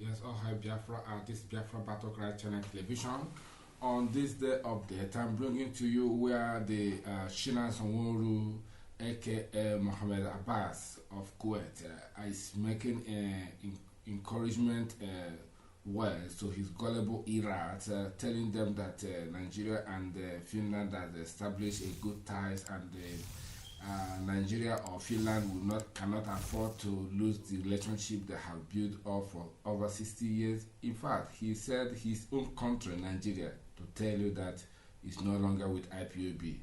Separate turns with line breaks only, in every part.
Yes, all hi Biafra at this Biafra Battle Cry Channel Television. On this day update, I'm bringing to you where the Chinasa Nworu, aka Mohammed Abbas of Kuwait, is making encouragement words to his gullible Iraq, telling them that Nigeria and Finland has established a good ties, and Nigeria or Finland will not cannot afford to lose the relationship they have built up for over 60 years. In fact, he said his own country, Nigeria, to tell you that it's no longer with IPOB.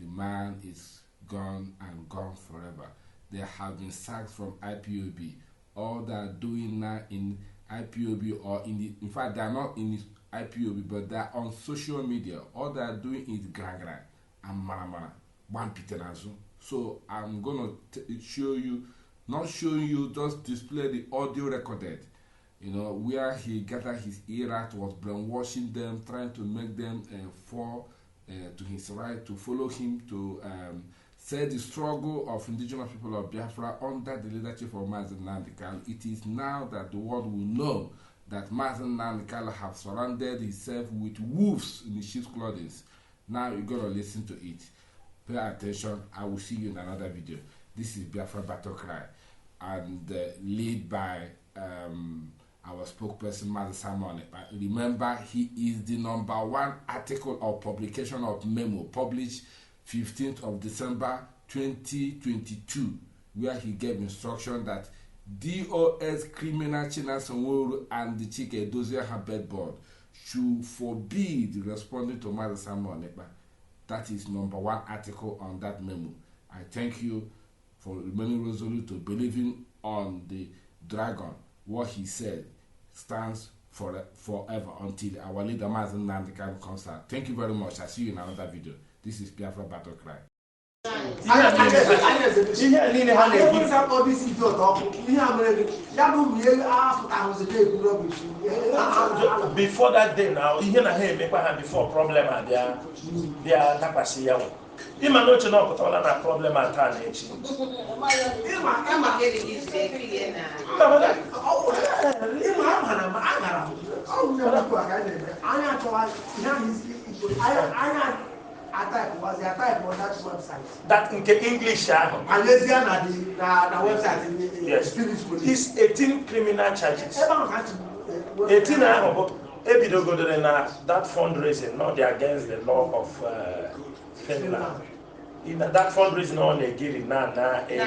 The man is gone and gone forever. They have been sacked from IPOB. All they're doing now in IPOB or in the, in fact, they're not in IPOB, but they're on social media. All they're doing is gra gra and mara mara. One Peter. So I'm gonna show you, not showing you, just display the audio recorded. Where he gathered his Iraq, was brainwashing them, trying to make them fall to his right, to follow him, to say the struggle of indigenous people of Biafra under the leadership of Mazi Nnamdi Kanu. It is now that the world will know that Mazi Nnamdi Kanu have surrounded himself with wolves in the sheep's clothing. Now you're gonna listen to it. Pay attention. I will see you in another video. This is Biafra Battle Cry, and lead by our spokesperson, Mazi Simon. Remember, he is the #1 article or publication of memo published 15th of December 2022, where he gave instruction that DOS criminal Chinasa Nworu and the Chike Dozie bedboard should forbid responding to Mazi Simon Ekpa. That is #1 article on that memo. I thank you for remaining resolute to believing on the dragon. What he said stands for forever until our leader Mazi Nnamdi Kanu comes out. Thank you very much. I see you in another video. This is Biafra Battle Cry.
Ihe niile ha na-ebi.
Ihe a mere gị ya bụ ụmụ ihe apụtahụzi na-ekwu rubbish.
Before that day now, ihe na ha emekwa ha before problem abịa bịa dakwasị ya nwa. Ịma na oche na ọ pụtawala na problem a taa na echi.
Ịma ịma
Mba, mana
ịma amara m agara m ọ bụ na a ka anyị na-eme anyị achọwa ihe ahụ isi anyị atype wazi atype on that website.
That nke English ahụ.
Banyezie na the na website ndị Finnish police.
It's 18 criminal charges.
Ebe ahụ ka ha
18 ahụ bụ ebidogodoro na that fundraising not against the law of Finland. In that fundraising ọ na-egiri na-ana ego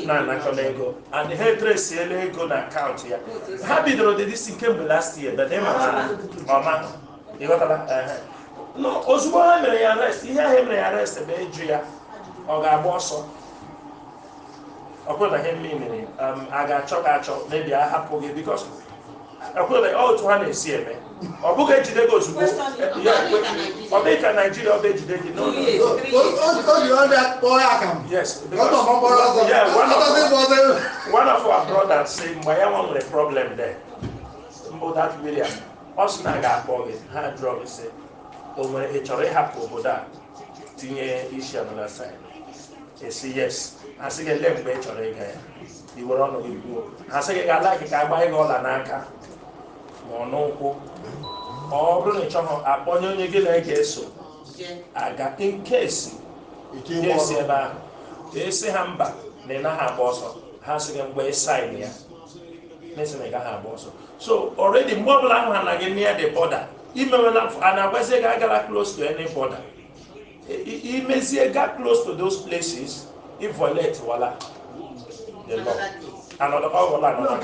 na-anakọla ego and ha etresiela ego na akaụntụ ya. Ha bidoro the this kemgbe last year, but ịma na ọma ịghọtala ehe. No, ozugbo ha mere ya arrest, ihe ahụ emere ya arrest bụ ịjụ ya ọ ga-agba ọsọ. Ọ kwere na ihe mmiri a ga-achọ gị achọ maybe a hapụ gị because ọ kwere na otu ha na-esi eme. Ọ bụghị ejide gị ozugbo. Ọ bụghị ka Naijiria ọ bụ ejide gị. No, no, no.
O ji ọbịa kpọọ ya aka m.
Yes,
Ọ nọ mkpọrọ ọzọ.
Yeah,
Ọtọzi bụ ọzọ.
one of our brothers say mgbe ya nwa nwere problem there, mbụ that William, ọ sị na a ga-akpọ gị, ha jụọ gị sị, o nwere ị chọrọ ịhapụ obodo a tinye isi another side? Esi yes. Ha sị gị lee mgbe ị chọrọ ịga ya. I were ọnụ gị kwuo. Ha sị gị ga-ala gị ka agba gị ọla n'aka ma ọ n'ụkwụ. Ọ bụrụ na ị chọghị akpọnye onye gị na ya ga-eso aga in case ga-esi ebe ahụ esi ha mba na ị naghị agba ọsọ, ha sị gị mgbe ị sign ya na-esi na ị gaghị agba ọsọ. So already mgbe ọbụla ahụ ha na gị near the border imewela a na-agwazie gị agala close to any border. Imezie ga close to those places, i violate wala the law. Another ọ wala another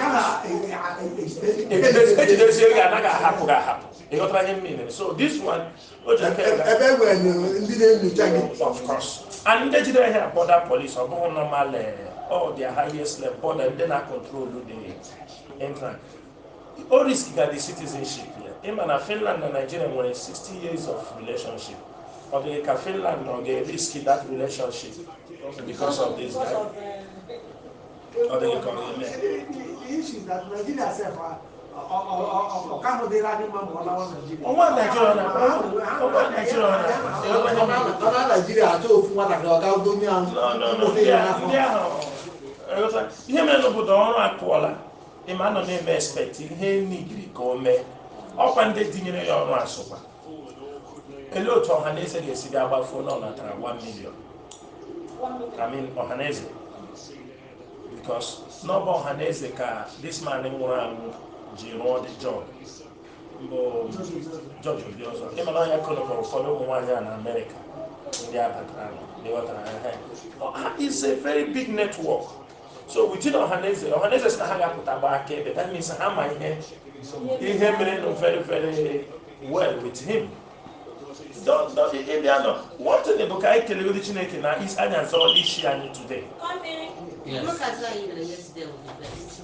ejidezie gị anaghị ahapụ gị ahapụ. Ịghọtara ihe m mere? So this one o ji aka ebe
Ebe e nwere ndị na-enyocha gị.
Of course. And ndị jidere ha border police, ọ bụghị normal, all their highest level border ndị na-control the entrance. O risk ga the citizenship ya. Ịma na Finland na Nigeria nwere 60 years of relationship. Ọ dịghị ka Finland ọ ga-risk that relationship because of this guy. Ọ dịghị ka ọ ga-eme.
The issue is that Nigeria sef ọ ka hụ dịrị anyị mma ma ọ lawa Nigeria.
Ọnwa Nigeria na ọnwa Nigeria na
Ọ na Naijiria achọ ofu nwatakịrị ọ ga donye ahụ.
No, no, no. Ndị ahụ ihe mere n'obodo ọrụ akụọla. Ịma anọ na-eme expect ihe nigiri ka o mee. Ọkwa ndị tinyere ya ọrụ asụkwa. Elee otu Ọhaneze ga-esi bịa gbafuo na ọ natara 1 million? I mean, Ọhaneze, because n'ọba Ọhaneze ka this man nwụrụ anwụ ji rụọ the job mbụ, George Obiozor. Ịma na ọnya konọkọrọ ụfọdụ ụmụ nwaanyị a na Amerịka ndị abatara nọ, ịghọtara ha? It's a very big network. So within Ọhaneze, Ọhaneze sị na ha ga-apụta gba akaebe. That means ha ma ihe mere nụ very, very well with him. Don't ịbịa nọ. One thing bụ ka anyị kelegodi Chineke na anyị azọọla isi anyị today.
Yes.
Look at how you yesterday was the best.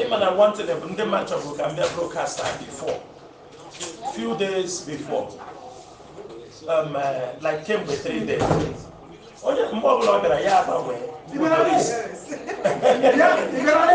Ịma na one thing bụ ndị mmadụ chọburu ka m bịa broadcast ha before, few days before, like kemgbe 3 days. Onye mgbe ọbụla ọ bịara, ya agbanwee.
Ị bịara? Ị bịara?